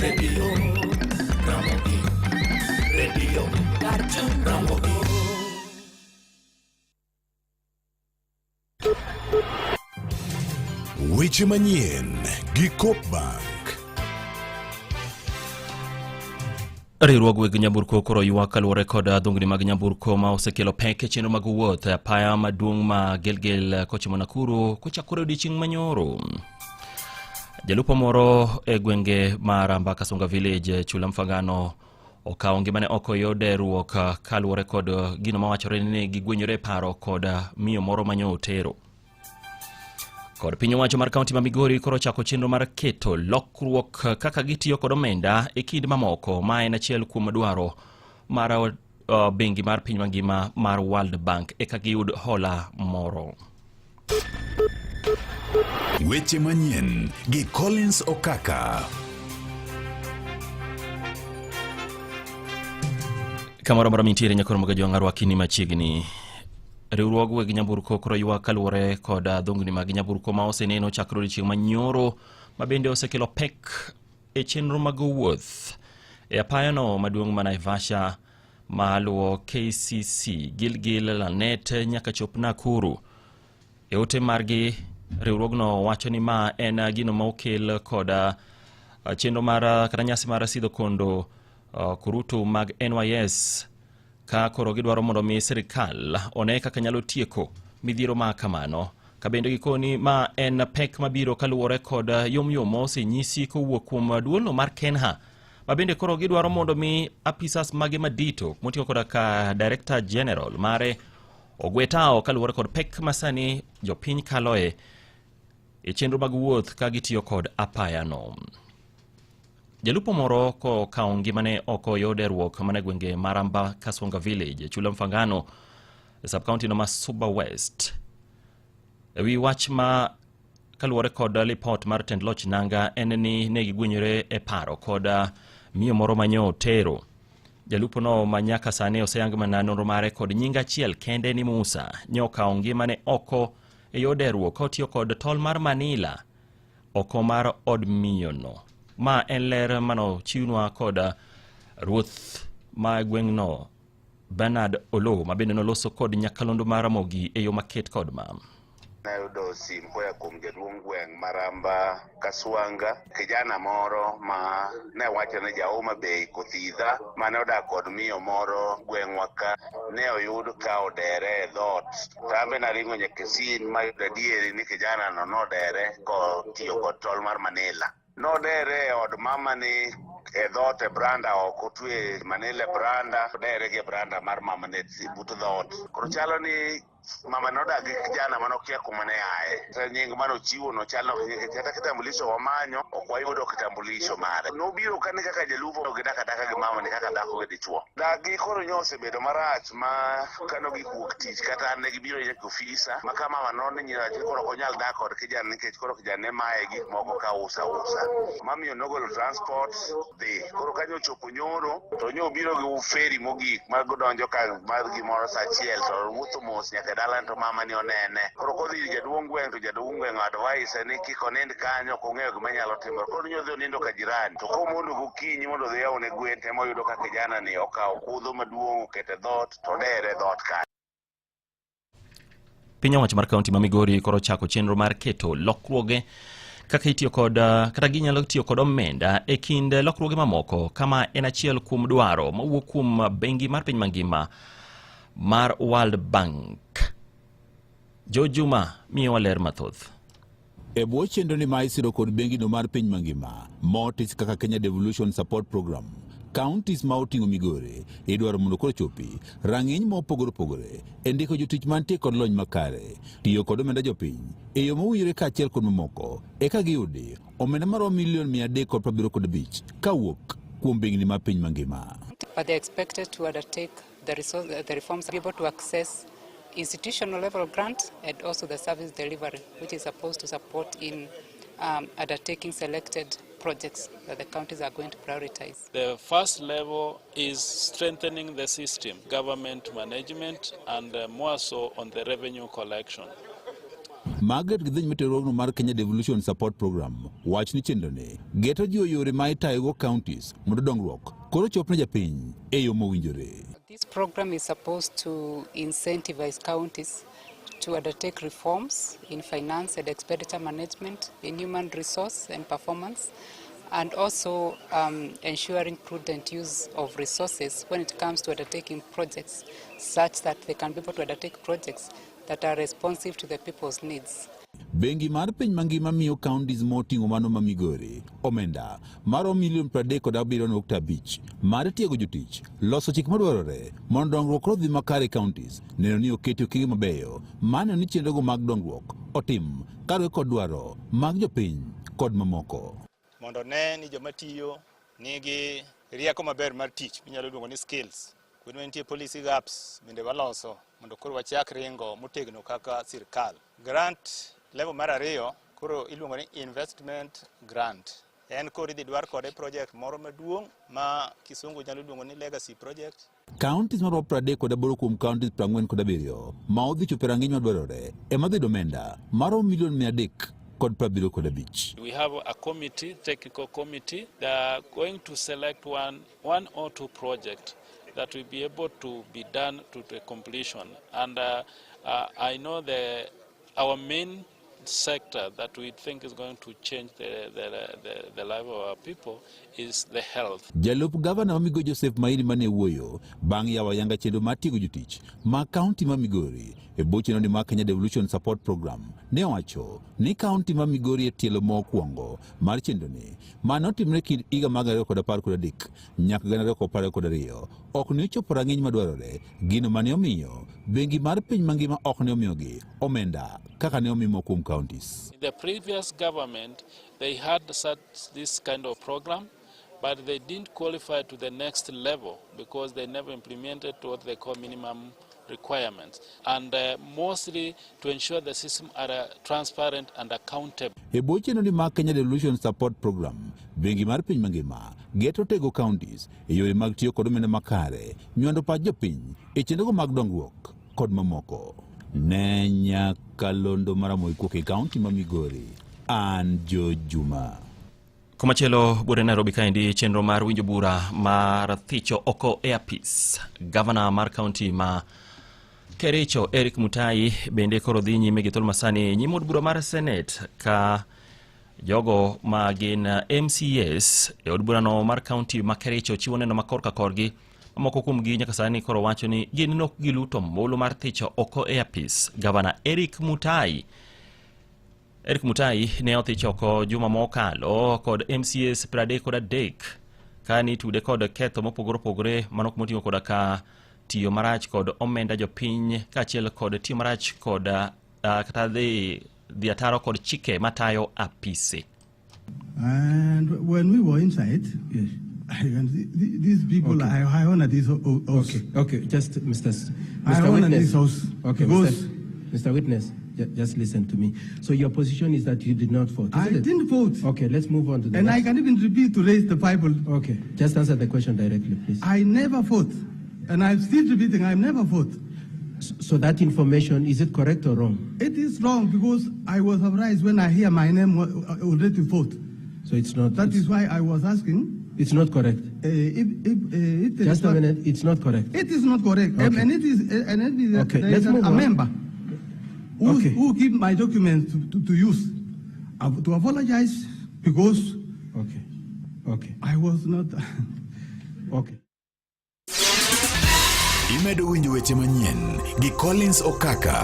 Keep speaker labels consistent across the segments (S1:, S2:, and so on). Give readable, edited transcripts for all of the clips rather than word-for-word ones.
S1: Radio Ramogi. Radio Ramogi.
S2: Weche manyien gi Coopbank.
S3: Riwruog weg nyamburko koro ywak kaluwore kod dhungni mag nyamburko ma osekelo pek e chenro mag wuoth e apaya maduong' ma Gilgil kochomo Nakuru kochakore odiechieng' manyoro. Jalupo moro e gwenge mar Mbakasonga Village, Chula Mfangano okawo ngimane oko yo deruok kaluwore kod gino mawachore ni gigwenyore e paro kod miyo moro manyo otero. Kod piny owacho mar kaunti ma Migori koro ochako chenro mar keto lokruok kaka gitiyo kod omenda e kind mamoko ma en achiel kuom dwaro mar bengi mar piny mangima mar World Bank eka giyud hola moro.
S2: Weche manyien gi Collins Okaka.
S3: Kamoro amora mintiere nyakoro mag jwang' arwaki ni machiegni. Riwruog weg nyamburko koro ywak kaluwore kod dhungni mag nyamburko ma oseneno chakre odiechieng' manyoro ma bende osekelo pek e chenro mag wuoth e apayano maduong' ma Naivasha maluwo KCC Gilgil Lanet nyaka chop Nakuru. E ote margi, riwruogno wacho ni ma en gino ma okel kod chenro mar kata nyasi mar sidho kondo kurutu mag NYS ka koro gidwaro mondo mi sirikal one kaka nyalo tieko midhiero ma kamano. Ka bende gikoni ma en pek mabiro kaluwore kod yomyom ma osenyisi kowuok kuom duolno mar KENHA ma bende koro gidwaro mondo mi apisas mage madito moting'o koda ka Director General mare ogwe tawo kaluwore kod pek masani jopiny kaloe e chenro mag wuoth ka gitiyo kod apayano. Jalupo moro kokawo ngimane oko yo deruok mana gwenge Maramba Kaswanga Village, Chula Mfangano, e sub-county no ma Suba West. E wi wach ma kaluwore kod lipot mar tend loch nanga en ni ne gigwenyore e paro kod miyo moro manyo otero. Jalupo no ma nyaka sani oseyang mana nonro mare kod nying achiel kende ni Musa nyokawo ngimane oko e yo deruok kotiyo kod tol mar Manila oko mar od miyono. Ma en ler manochiwnwa kod ruoth ma gweng'no Bernard Oloo ma bende noloso kod nyakalondo mar Ramogi e yo maket kod ma.
S4: Nayudo sim koa kuom jaduong' gweng' Maramba Kaswanga, kijana moro ma ne wacho ni ja Homa Bay Kothidha mane odak kod miyo moro gweng'wa ka ne oyud ka odere e dhoot. To an be naringo nyaka e sin mayudo adieri ni kijana no nodere kotiyo kod tol mar Manila. Nodere e od mama ni e dhoot e branda ok otwe Manila e branda, odere gi e branda mar mama ne but dhoot. Koro chalo ni mama nodak gi kijana manokia kuma ne aye. To nying manochiwo no chalo kata kitambulisho wamanyo ok wayudo kitambulisho mare. Nobiro ka ni kaka jalupo gidak adaka gi mama ni kaka dhako gi dichuo. Dak gi koro nyo osebedo marach ma kano gik wuok tich kata an ne gibiro nyaka ofisa ma ka mama nonyiro ni koro ok onyal dak kod kijana nikech koro kijana ne maye gik moko ka usa usa. Mamiyo nogolo transport dhi. Koro kanyo ochopo nyoro to nyo obiro gi feri mogik ma donjo ka mar gimoro saa achiel to wuotho mos nyaka e dala to mama ni onene. Koro kodhi ir jaduong' gweng' to jaduong' gweng' advise ni kik onind kanyo ok ong'eyo gima nyalo timore. Koro nyo odhi onindo ka jirani. To komondo gokinyi mondo odhi yawne gwen tema oyudo ka kijana ni okawo kudho maduong' oketo e dhoot to odere e dhoot kanyo.
S3: Piny owacho mar kaunti ma Migori koro ochako chenro mar keto lokruoge kaka itiyo kod kata ginyalo tiyo kod omenda e kind lokruoge mamoko kama en achiel kuom dwaro mawuok kuom bengi mar piny mangima mar World Bank. Jo Juma miyowa ler mathoth.
S5: E bwo chenro ni ma isiro kod bengino mar piny mangima motis kaka Kenya Devolution Support Program, counties ma oting'o Migori idwaro mondo koro chopi rang'iny ma opogore opogore e ndiko jotich mantie kod lony makare, tiyo kod omenda jopiny e yo mowinjore kaachiel kod mamoko eka giyudi omenda maromo milion 375 kawuok kuom bengni mar piny mangima.
S6: But they are expected to undertake the reforms, be able to access institutional level grants and also the service delivery, which is supposed to support in undertaking selected projects that the counties are going to prioritize.
S7: The first level is strengthening the system, government management, and more so on the revenue collection.
S5: Margaret Githinji mete riwruogno mar Kenya Devolution Support Program wach ni chenroni geto jiwo yore ma itayogo counties mondo dongruok koro chop ne japiny e yo mowinjore.
S6: This program is supposed to incentivize counties to undertake reforms in finance and expenditure management, in human resource and performance, and also ensuring prudent use of resources when it comes to undertaking projects, such that they can be able to undertake projects that are responsive to the people's needs.
S5: Bengi mar piny mangima miyo counties moting'o mano ma Migori omenda maromo milion 37.5 mar tiego jotich, loso chik madwarore mondo dongruok odhi makare e counties, neno ni oketi okenge mabeyo maneno ni chenrogo mag dongruok otim kaluwore kod dwaro mag jopiny kod mamoko.
S8: Mondo ne ni joma tiyo nigi rieko maber mar tich minyalo luongo ni skills. Kuonde ma nitie policy gaps bende waloso mondo koro wachak ringo motegno kaka sirkal. Grant level mar ariyo koro iluongo ni investment grant. En koro idhi dwar kode project moro maduong' ma kisungu nyalo luongo ni legacy project.
S5: Counties maromo 38 kuom counties 47 ma odhi chopo e rang'iny madwarore ema dhi yudo omenda maromo milion 375.
S7: We have a committee, technical committee. They are going to select one or two projects that will be able to be done to the completion. And I know our main sector that we think is going to change the life of our people is the health.
S5: Jalup gavana ma Migori Joseph Mairi mane wuoyo bang' yawo ayanga chenro mar tiego jotich ma kaunti ma Migori e bwo chenro mar Kenya Devolution Support Program ne owacho ni kaunti ma Migori e tielo mokwongo mar chenroni mane otimre kind higa mag 2013 nyaka 2022 ok ne ochopo rang'iny madwarore, gino mane omiyo bengi mar piny mangima ok ne omiyogi omenda kaka ne omi moko kuom counties.
S7: In the previous government, they had such this kind of program, but they didn't qualify to the next level because they never implemented what they call minimum requirements, and mostly to ensure the system are transparent and accountable.
S5: E bwo chenro mar Kenya Devolution Support Program, bengi mar piny mangima geto tego counties e yore mag tiyo kod omenda makare, nywando pach jopiny e chenrogo mag dongruok kod mamoko. Ne nyakalondo mar Ramogi e kaunti ma Migori, an Jo Juma.
S3: Komachielo buore Nairobi kaendi chenro mar winjo bura mar thicho oko e apis gavana mar kaunti ma Kericho Eric Mutai bende koro dhi nyime gi thuolo masani nyim od bura mar Senate ka jogo ma gin MCAs e od burano mar kaunti ma Kericho chiwo neno ma korka korgi. Moko kuomgi nyaka sani koro wacho ni gin nok giluto ombulu mar thicho oko e apis gavana Eric Mutai. Eric Mutai ne othich oko juma mokalo kod MCAs 33 ka nitude kod ketho mopogore opogore mano moting'o koda ka tiyo marach kod omenda jopiny kaachiel kod tiyo marach kod kata dhi ataro kod chike matayo apise.
S9: And when we were inside,
S10: Yes.
S9: I can see these people, I honor this house.
S10: Okay, just Mr.
S9: I
S10: Mr.
S9: honor
S10: Witness.
S9: this house.
S10: Okay,
S9: because
S10: Mr. Witness, just listen to me. So your position is that you did not vote,
S9: I
S10: isn't it?
S9: didn't vote.
S10: Okay, let's move on to the
S9: And I
S10: next.
S9: can even repeat to raise the Bible.
S10: Okay, just answer the question directly, please.
S9: I never vote. And I'm still repeating, I never vote.
S10: So that information, is it correct or wrong?
S9: It is wrong because I was surprised when I hear my name already vote.
S10: So it's not.
S9: That is why I was asking.
S10: It's not correct.
S9: If there
S10: Just
S9: is
S10: a
S9: not-
S10: minute, it's not correct.
S9: It is not correct.
S10: Okay.
S9: And it is, and it is,
S10: Okay,
S9: there
S10: let's
S9: is
S10: move
S9: a
S10: on.
S9: member
S10: Okay.
S9: who give my documents to use, to apologize because
S10: Okay. Okay.
S9: I was not.
S10: Okay.
S2: Imedo winjo weche manyien gi Collins Okaka.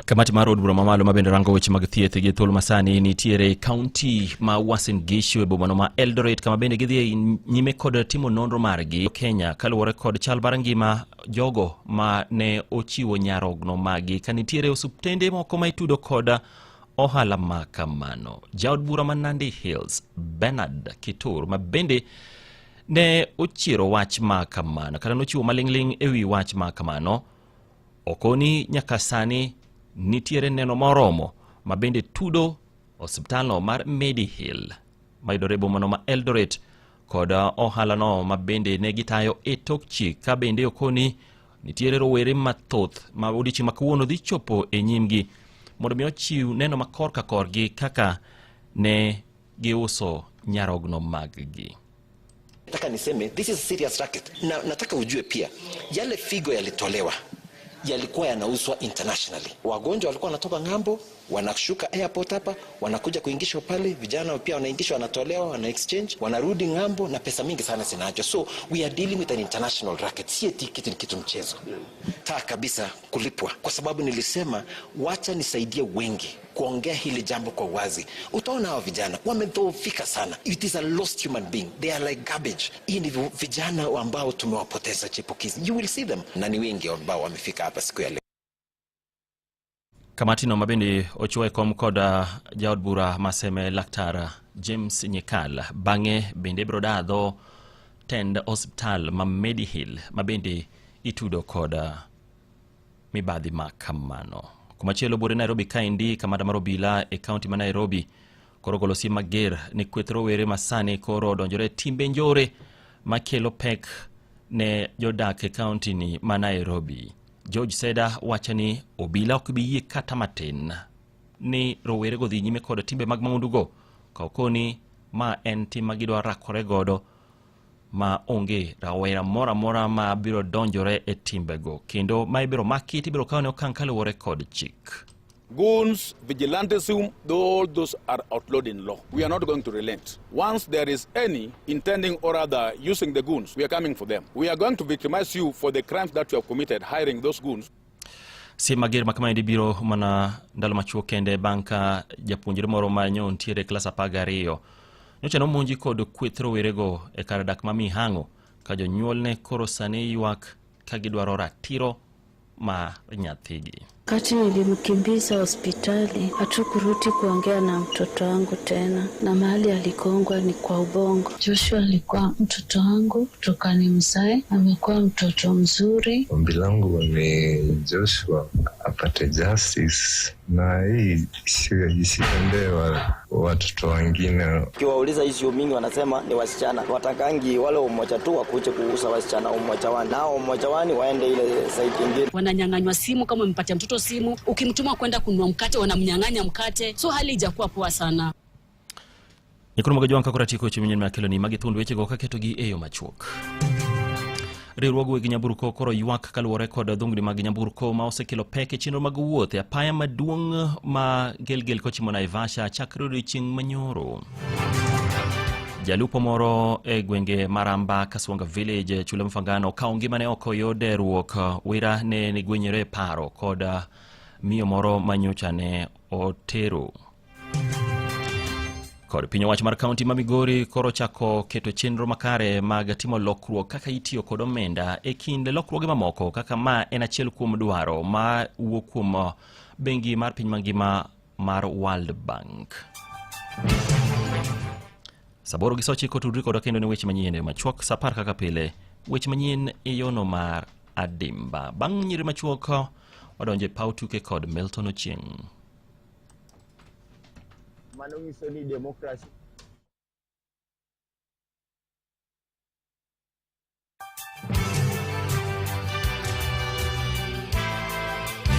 S3: Kamati mar od bura mamalo mabende rango weche mag thieth gi thuolo masani nitiere e kaunti ma Uasin Gishu e bomano ma Eldoret kama bende gidhi e nyime kod timo nonro margi Kenya kaluwore kod chal mar ngima jogo ma ne ochiwo nyarogno magi ka nitiere osuptende moko ma itudo kod ohala ma kamano. Jaod bura ma Nandi Hills Bernard Kitur ma bende ne ochiero wach ma kamano kata nochiwo maling'ling' e wi wach ma kamano okoni nyaka sani nitiere neno moromo ma bende tudo osiptalno mar Medihill mayudore e bomano ma Eldoret kod ohalano ma bende ne gitayo e tok chik ka bende okoni nitiere rowere mathoth ma odiochieng' ma kawuono dhi chopo e nyimgi. mondo mi ochiw neno ma korka korgi kaka ne giuso nyarogno maggi.
S11: Nataka niseme this is serious racket, na nataka ujue pia yale figo yalitolewa yalikuwa yanauzwa internationally. Wagonjwa walikuwa wanatoka ng'ambo, wanashuka airport hapa, wanakuja kuingishwa pale, vijana pia wanaingishwa, wanatolewa, wana exchange, wanarudi ng'ambo na pesa mingi sana zinaachwa. So we are dealing with an international racket, si eti kitu ni kitu mchezo. Taa kabisa kulipwa, kwa sababu nilisema wacha nisaidie wengi kuongea hili jambo kwa wazi. Utaona hawa vijana wamedhoofika sana, it is a lost human being, they are like garbage. Hii ni vijana ambao tumewapoteza chipukizi, you will see them, na ni wengi ambao wamefika hapa siku ya leo.
S3: Kamati no mabende ochiwo e kom kod jaod bura Maseme Laktar James Nyikal bang'e bende biro dadho tend osiptal ma Medihill mabende itudo kod mibadhi ma kamano. Kumachielo buore Nairobi kaendi, kamanda mar obila e kaunti ma Nairobi koro ogolo siem mager ne kweth rowere masani koro odonjore timbe njore makelo pek ne jodak e kaunti ni ma Nairobi. George Seda wacho ni obila ok bi yie kata matin ni rowerego dhi nyime kod timbe mag maundugo ka okoni ma en tim ma gidwa rakore godo ma onge rawera moro amora ma biro donjore e timbego kendo ma ibiro maki tibiro kawne okang' kaluwore kod chik.
S12: Goons, vigilantism, all those are outlawed in law. We are not going to relent. Once there is any intending or other using the goons, we are coming for them. We are going to victimize you for the crimes that you have committed, hiring those goons.
S3: Siem mager ma kamaendi biro mana ndalo machuok kende bang' ka japuonjre moro ma nyo ntiere e klas 12 nyocha nomonji kod kweth rowerego e kar dak ma Mihango ka jonyuolne koro sani ywak ka gidwaro ratiro ma nyathigi.
S13: Wakati nilimkimbiza hospitali hatukurudi kuongea na mtoto wangu tena, na mahali aligongwa ni kwa ubongo. Joshua alikuwa mtoto wangu kutoka ni mzae, amekuwa mtoto mzuri.
S14: Ombi langu ni Joshua apate justice na hii isitendee watoto wengine.
S15: Ukiwauliza issue mingi wanasema ni wasichana, watakangi wale umoja tu wakuje kuuza wasichana umoja wani, nao umoja wani waende ile site nyingine.
S16: Wananyang'anywa simu, kama umempatia mtoto simu, ukimtuma kwenda kununua mkate wanamnyang'anya mkate, so hali ijakuwa poa sana.
S3: Nyikoro mag jwang' kakora tieko weche manyien makeloni magi thuond wechego kaketogi e yo machuok. Riwruog weg nyamburko koro ywak kaluwore kod dhungni mag nyamburko ma osekelo pek e chenro mag wuoth e apaya maduong' ma Gilgil kochimo Naivasha chakre odiochieng' manyoro. Jalupo moro e gwenge Maramba, Kaswanga Village, Chula Mfangano okawo ngimane oko yo deruok wira ne nigwenyore e paro kod miyo moro manyocha ne otero. Kod piny owacho mar kaunti ma Migori koro chako keto chenro makare mag timo lokruok kaka itiyo kod omenda e kind lokruoge mamoko kaka ma en achiel kuom dwaro ma wuok kuom bengi mar piny mangima mar World Bank. 8:09 tudri kodwa kendo ne weche manyien e machuok sa 10 kaka pile, weche manyien e yono mar adimba. Bang' nyiri machuok wadonjo e paw tuke kod Milton Ochieng'.
S17: Mano nyiso ni demokrasi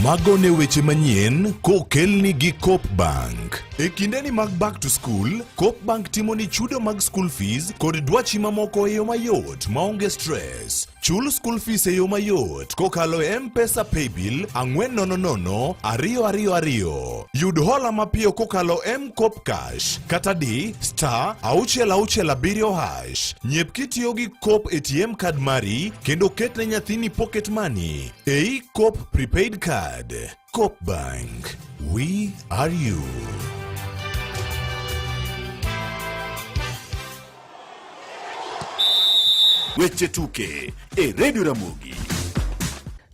S2: Mago ne weche manyien kokelni gi Coop Bank. E kindeni mag back to school, Coop Bank timo ni chudo mag school fees kod dwachi mamoko e yo mayot maonge stress. Chul school fees e yo mayot kokalo e M-Pesa Paybill 400 222. Yud hola mapiyo kokalo M-Kopa Cash kata di star 667#. Nyiew kitiyo gi Coop ATM card mari kendo ket ne nyathini pocket money ei Coop prepaid card. Coop Bank. We are you.
S1: Weche tuke e Radio Ramogi.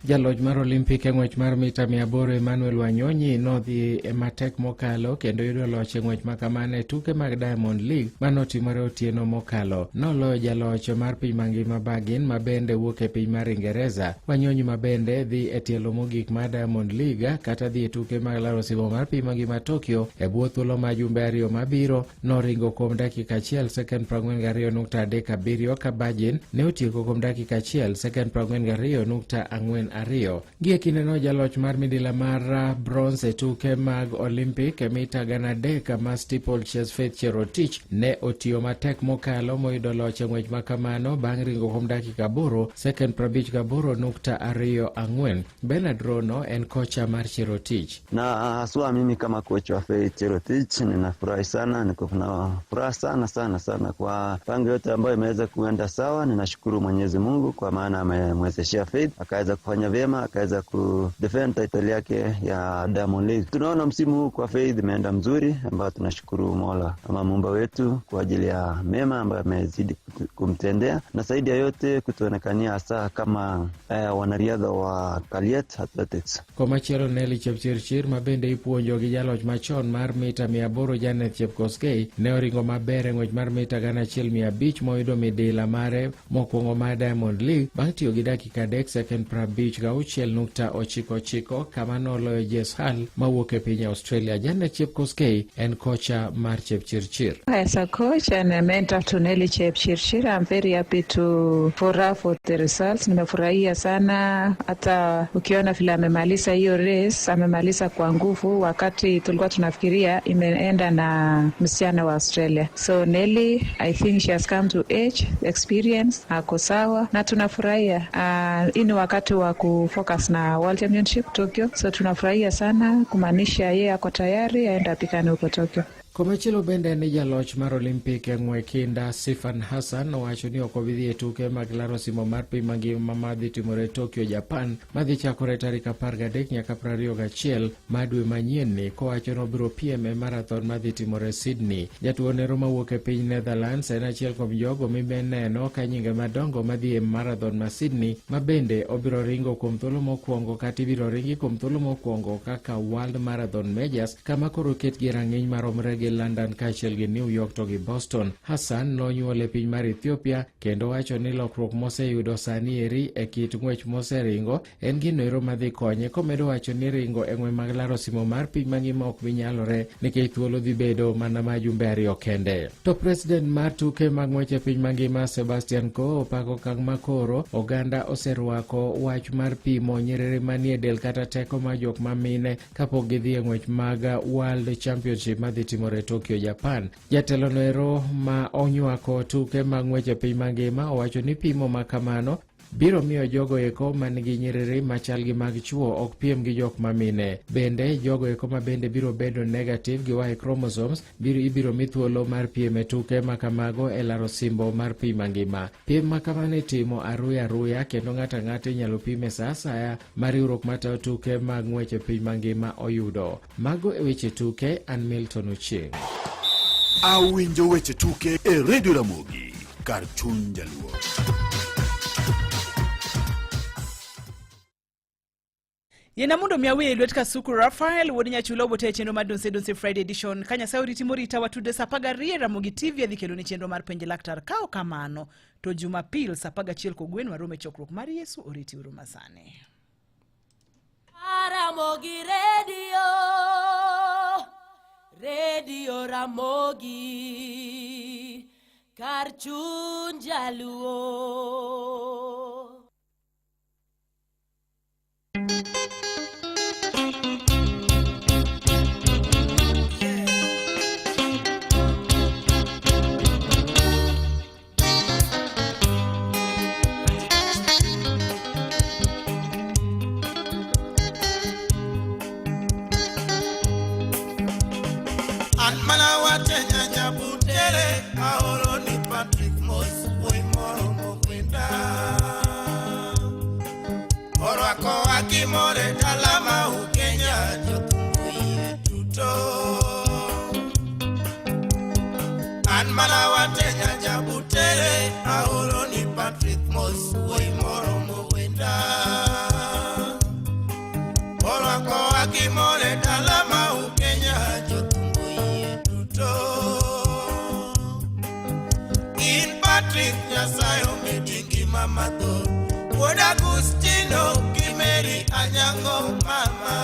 S18: Jaloch mar Olimpik e ng'wech mar mita 800 Emmanuel Wanyonyi nodhi e matek mokalo kendo yudo loch e ng'wech makamano e tuke mag Diamond League manotimore otieno mokalo. Noloyo jaloch mar piny mangima Bagin ma bende wuok e piny mar Ingereza. Wanyonyi ma bende dhi e tielo mogik mar Diamond League kata dhi e tuke mag laro osimbo mar piny mangima Tokyo e bwo thuolo mar jumbe 2 mabiro noringo kuom dakika 1 sekend 42.37 ka Bagin ne otieko kuom dakika 1 sekend 42.44. 2. Gie kindeno jaloch mar midila mar bronze e tuke mag Olympic e mita 3,000 ma steeplechase Faith Cherotich ne otiyo matek mokalo moyudo loch e ng'wech ma kamano bang' ringo kuom dakika 8 second 58.24. Bernard Rono en kocha mar Cherotich.
S19: Na haswa mimi kama kocha wa Faith Cherotich ninafurahi sana, niko na furaha sana sana sana kwa pango yote ambayo imeweza kuenda sawa. Ninashukuru Mwenyezi Mungu kwa maana amemwezeshea Faith akaweza kufanya vyema, akaweza ku defend title yake ya Diamond League. Tunaona msimu huu kwa Faith imeenda mzuri, ambayo tunashukuru Mola ama muumba wetu kwa ajili ya mema ambayo amezidi kumtendea, na zaidi ya yote kutuonekania hasa kama wanariadha wa Kaliet Athletics.
S18: Komachielo Nelly Chepchirchir ma bende ipuonjo gi jaloch machon mar mita 800 Janet Chepkosgei ne oringo maber e ng'wech mar mita 1500 moyudo midila mare mokwongo mar Diamond League bang' tiyo gi dakika 3 second 56.99 kama noloyo Jess Hull mawuok e piny Australia. Janet Chepkosgei en kocha mar Chepchirchir.
S20: As a coach and a mentor to Nelly Chepchirchir, I'm very happy to for her for the results. Nimefurahia sana, hata ukiona vile amemaliza hiyo race, amemaliza kwa nguvu, wakati tulikuwa tunafikiria imeenda na msichana wa Australia. So Nelly, I think she has come to age, experience, ako sawa na tunafurahia. Hii ni wakati wa kufocus na World Championship Tokyo, so tunafurahia sana kumaanisha yeye ako tayari aenda apigane huko Tokyo.
S18: Komachielo bende en ni jaloch mar Olympic e ng'we kinda Sifan Hassan owacho ni ok obi dhi e tuke mag laro osimbo mar piny mangima madhi timore Tokyo, Japan madhi chakore tarik 13 nyaka 21 mar dwe manyien ni, kowacho ni obiro piem e marathon madhi timore Sydney. Jatuo nero mawuok e piny Netherlands en achiel kuom jogo mineno ka nyinge madongo madhi e marathon ma Sydney ma bende obiro ringo kuom thuolo mokwongo kata ibiro ringi kuom thuolo mokwongo kaka World Marathon Majors kama koro oketgi e rang'iny maromre gi London kaachiel gi New York to gi Boston. Hassan nonyuol e piny mar Ethiopia kendo wacho ni lokruok moseyudo sani eri e kit ng'wech moseringo en gino ero madhi konye, komedo wacho ni ringo e ng'we mag laro osimbo mar piny mangima ok bi nyalore nikech thuolo dhi bedo mana ma jumbe 2 kende. To president mar tuke mag ng'wech e piny mangima Sebastian Coe opako okang' ma koro oganda oserwako wach mar pimo nyiriri manie del kata teko mar jok mamine kapok gidhi e ng'wech mag World Championship madhi timore Tokyo, Japan. Jatelo no ero ma onywako tuke mag ng'wech e piny mangima owacho ni pimo ma kamano biro miyo jogo eko man gi nyiriri machal gi mag chuo ok piem gi jok mamine. Bende jogo eko ma bende biro bedo negative gi Y chromosomes biro ibiro mi thuolo mar piem e tuke ma kamago e laro osimbo mar piny mangima. Piem ma kamano itimo aruya aruya kendo ng'ato ang'ata inyalo pim e sa asaya ma riwruok matayo tuke mag ng'wech e piny mangima oyudo. Mago e weche tuke, an Milton Ochieng'.
S1: Awinjo weche tuke e Radio Ramogi kar chuny Jaluo.
S21: Yiena mondo mi awiye lwet Kasuku Rafael wuod Nyachulo obote e chenro mar Donse Donse Friday Edition. Ka Nyasaye oriti morita watude sa 12 Ramogi TV adhi keloni chenro mar penj laktar. Ka ok kamano to Jumapil sa 11 kogwen warom e chokruok mar Yesu oriti uru masani.
S22: Ramogi Radio, Radio Ramogi, kar chuny Jaluo.
S23: An mana watenya nyabutere aoro ni Patrick Mos wuoyi moro mokwenda orwakowa gimore dala ma Ukenya jothumbo yie duto. An mana watenya nyabutere aoro ni Patrick Mos wuoyi moro mowenda orwakowa gimore dala ma Ukenya jothumbo yie duto. In Patrick Nyasaye omedi ngima mathoth wuod Agustino gi Mary Anyango mama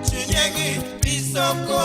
S23: chunye ng'ich pisoko.